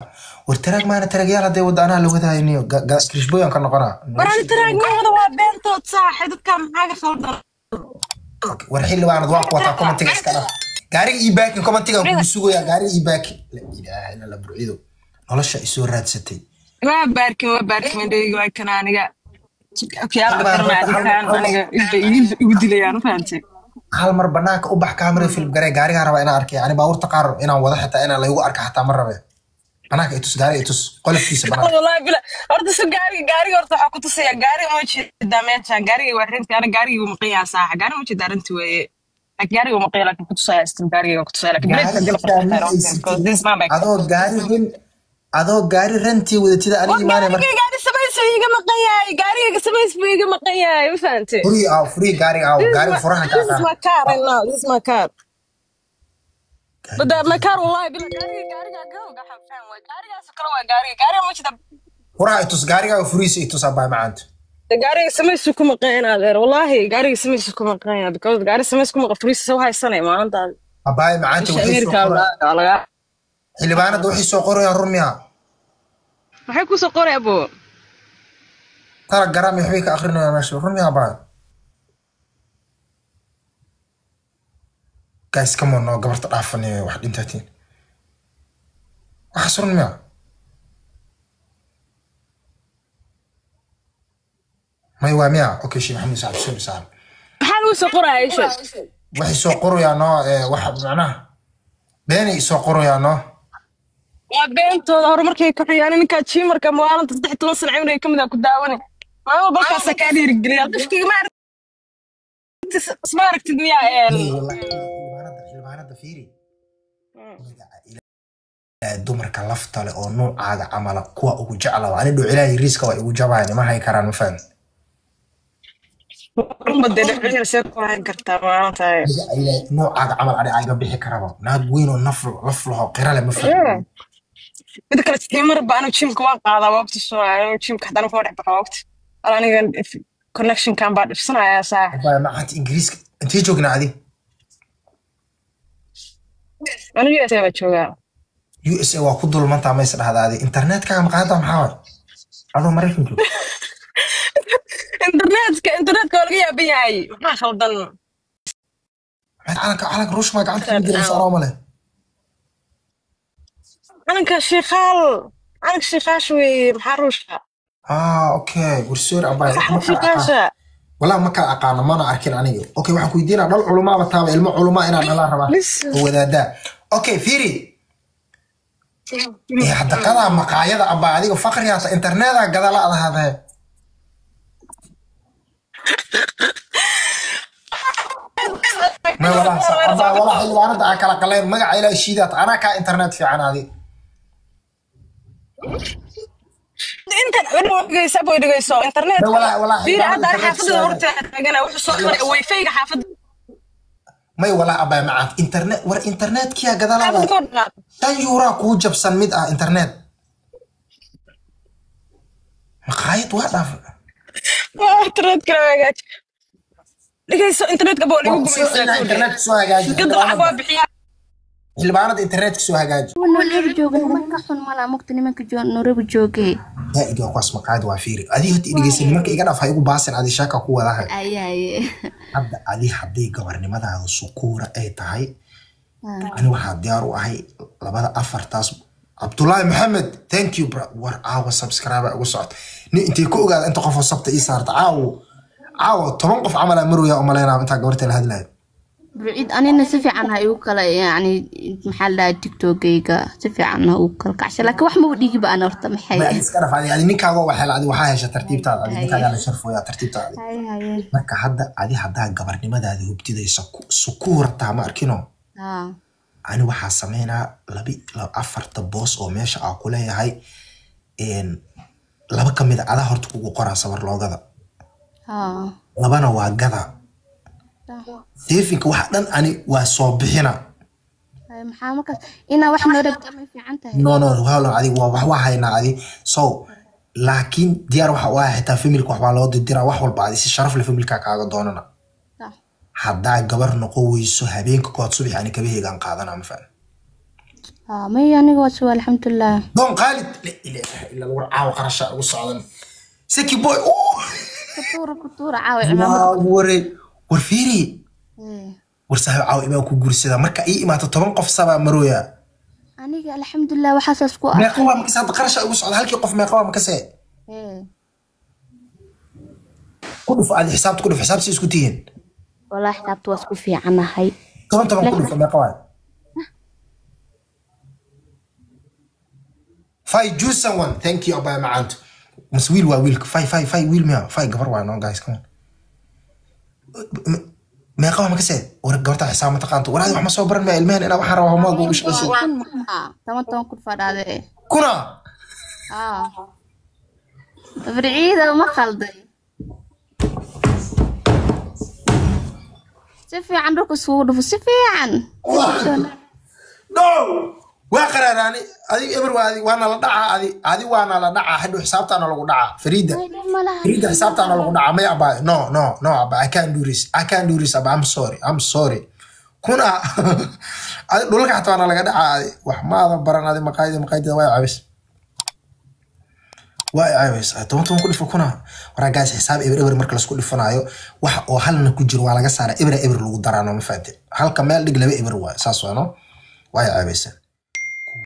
War taraag maana, taraagyaal hadday wadda anaa la wadaayniyo krishbooyan ka noqonaa. War ani taraag ma wada, waa beentood saaxib, dadka maxaa ka khaldan? War xildhibaanad waa ku wataa, commentiga iska dhaf, gaariga ii baakin, commentiga kugu sugayaa, gaariga ii baakin. La ilaaha illa la burcido, nolosha isoo raadsatay. Waa baarkin, waa baarkin, indhahayga waa kana aniga okyaalo xiranaa adinkaan aniga ilba igu dilayaan, ma fahantay? Hal mar banaanka u bax, kaamira film garee, gaarigaa rabaa inaan arkay. Yani baabuurta qaar inaan wada xitaa inaan laygu arka xataa ma rabe. Banaanka itus, gaariga itus, qolofkiisa banaanka. Wallahi bila horta su gaariga, gaariga horta waxaa ku tusaya gaariga ma jeedaa meeshan, gaariga waa rinti, ana gaariga wuu maqan yahaa saaxa, gaariga ma jeedaa, rinti weeye, laakiin gaariga wuu maqan yahay, laakiin ku tusaya istin gaariga ku tusaya, laakiin gaari break gala xitaa ma haysatid, adoo gaari rin, adoo gaari rantii wadatida ani war imaanay marka. Gaarigayga ani samays buu iiga maqan yahay, gaarigayga samays buu iiga maqan yahay, ma fahantay? Furii aaw, furii gaariga aaw. This is gaariga my furahan ka this is aqaan my car right now. This is my car. But my car, wallahi bila gaariga, gaariga gawga waxaan faham waay, gaarigaas oo kale waa gaariga, gaariga ma jeeda. Furaha itus, gaariga furiisa itus, abaa macaanta. De gaariga samaysu ku maqan yahay adeer, wallahi gaariga samaysu ku maqan yahay, because gaari samays ku maqan furiisa soo haysanay maalintaas. Abaay macaanta, Isha waxay soo America qorayaan waa laga xildhibaanada, waxay soo qorayaan run miyaa? Maxay ku soo qoray abo? Telegram iyo waxbay ka akrinayaan meesha, run miyaa abaay? Guys, come on, no gabarta dhaafanayo wax dhintaatiin, waxaas run miyaa? May waa miyaa? Okay, sheekh Maxamed saaxib, sorry saaxib. Maxaa lagu soo qoraya isha? Waxay soo qorayaan no wax macnaha beenay soo qorayaan no. Waa beentooda, horumarkay ku xiyaan ninkaa jiimarka maalinta 13 sano cimriga kamid ah ku daawanay maalmo balkaasa kaa dhiirigeliya qofkiga ma aragtid, isma aragtid miyaa een? Hey, wallahi xildhibaanada, xildhibaanada fiiri, magaca Ilaahay, dumarka lafta leh oo nuucaaga camala kuwa ugu jecla ani dhow ilaahay riiska waa igu jabayan, ma hay karaan, ma fahan? Runba dee dhexdhexaad see ku hayn kartaa maalintahay. Magaca Ilaahay, nuucaaga camal ani ayga bixi karaba naag weyn oo naf laf laho qira leh, ma fahan? Mida kale jiimar ba anigu jimka waan qaadaa waqti soo anigu jimka haddana kuma dhex baxo waqti al aniga connectionkan baa dhibsanayaa saax. Abaya macaanta, Ingiriiska intee joognaa adi? Anigu USA baa joogaa. USA waa ku dulmantaa, ma is dhahdaa adi internetkaaga maqaayadda maxaa waay adoo Maraykan joogo? Internetka, internetka waa laga yaaban yahay, maxaa khaldan? Calanka, calanka Ruush maa gacanta kugu jira mise anoo male? Calanka shiikaal, calanka shiikaash weeye, maxaa Ruushka? Ah, okay, war sorry abaya, wax ma kala aqaan. Shiikaasha. Walaa ma kala aqaano, mana arkin aniga. Okay, waxaan ku weydiinaa, dhal culumaaba taaba, ilmo culumaa inaan dhalaa rabaa Lis oo wadaadaa. Okay, fiiri ee hadda qadaa maqaayada abaa, adiga faqriyaata internetaa gadala adahaadee. May walaa abaa, walaa xildhibaanada aan kala qaleen, magaca Ilaahay shiidaat, anaa kaa internet fiican adi. Intan dhegeysa boy, dhegeyso. May Internetka walaa walaa fiiri xildhibaanada hadda ani internet soo xaafadada hagaaj. Horta taagana wuxuu soo maray wifi-ga xaafadda. May walaa abaa macaant, internet, war internetkiyaa gadalaada. Xaafadda kor dhaqaaq. 5 yuuraa kuu jabsan mid ah internet maqaayad waa dhaaf. Waa internetka la hagaaj, dhegeyso, internetka boo waa lagu ku soo gumaysaa celinaa kowdhe. Internetka soo hagaaji. Shirkadda lacag xildhibaanada waa bixiyaa. Xildhibaanada internetka soo hagaaji. Nairobi jooga nimanka xun malaa mugta, nimanka Nairobi jooge. Zaaid waa kuwaas maqaayad waa fiiri adii horta idhegeysa, nimanka iga dhaaf, ha igu baasin, adi shaaka ku wadahay. Ayaye. Hadda adi hadday gabarnimadaada sukuura ay tahay, ani waxaa diyaar u ahay labada afartaas. Cabdullaahi Maxamed, thank you bro. War caawa subscribe ugu socota nin intay ku ogaada inta qofoo sabta ii saarta caawo, caawa 10 qof camal aa marwaya umalaynaa intaa gabarta la hadlayo. Burcid, anina si fiican ha igu kala, yani maxaa la dhahay, TikTokayga si fiican ha ugu kala kacsha, laakiin wax maba dhigiba ana horta maxay. Ma adi iska dhaf, adi adi ninkaaga waa xel, adi waxaa hesha tartiibtaada, adi Haye. ninkaagaa la sharfooyaa tartiibtaada adi. Haye haye. Marka hadda adi haddaa gabarnimadaada hubtidaysa sukuurataa ma arkino? Haa. Ani waxaa sameynaa labi afarta boos oo meesha aa ku leeyahay, laba ka mid a adaa horta kugu qoraa sawir loogada. Haa. Labana waa gada seefinka, waxa dhan ani waa soo bixina. Haye, maxaa markaas inaa wax noo rabta ma fiican tahay? No no, hawlan adi waa wax waa haynaa adi, so laakiin diyaar waxa u ah xitaa familka wax waa loo didiraa, wax walba adi si sharaf leh familka kaaga doonana. Sax. Haddaa gabar noqon weyso habeenka kood subax ani kabaheygaan qaadanaa, ma fahan? May, aniga waa suwa, alxamdulilah. Don Khalid, la ilaaha illa Allah, war caawa qarasha ugu socdan. Seki boy, oh. Kutuura, kutuura caawa cimaamad. Waa ware, war fiiri. War saaxiib, caawa imaan ku guursada marka ii imaato 10 qof sabaa marooya. Aniga alxamdulilah, waxaasaas ku ah. Meeqa waa makase hadda qarasha ugu socda halkii qof? Meeqa waa makase? Ku dhuf adi xisaabta, ku dhuf xisaabta, si isku tihiin. Walaa, xisaabta waa isku fiicanahay. 10 10 ku dhufo, meeqa waa? Fay juice one, thank you abaya macaanto. Mas wiil waa wiilka fay fay fay, wiil miya fay gabar waa? No guys, come on. Meeqa waa makase? War gabarta xisaab ma taqaanto. War adi wax ma soo baran maya ilmehen inaa waxaan rabaa homework ugu shaqaysid. Kun maxaa? 10 10 kun fadhaade. Kuna. Farciida ma khalday? Si fiican dhulka isugu dhufo, si fiican. No, waa qaraaraani adig eber waa adig, waana la dhacaa adi waana la dhacaa hadhow, xisaabtaana lagu dhacaa, Fariida. Malaha. Fariida, xisaabtaana lagu dhacaa. May abaa, no, no, no abaa, I can't do this, I can't do this abaa, I'm sorry, I'm sorry. Kuna adi dhulka xataa waana laga dhacaa. Adi wax maadan baran adi. Maqaayida waa cabis, waa caawis. 10 10 ku dhifo kuna. Waraa guys, xisaab eber eber marka lasku dhifanaayo, wax oo halna ku jiro waa laga saara, eber eber lagu daraano. Ma fahamte? Halka meel dhig, laba eber waay, saas waa. No, waa caawisa.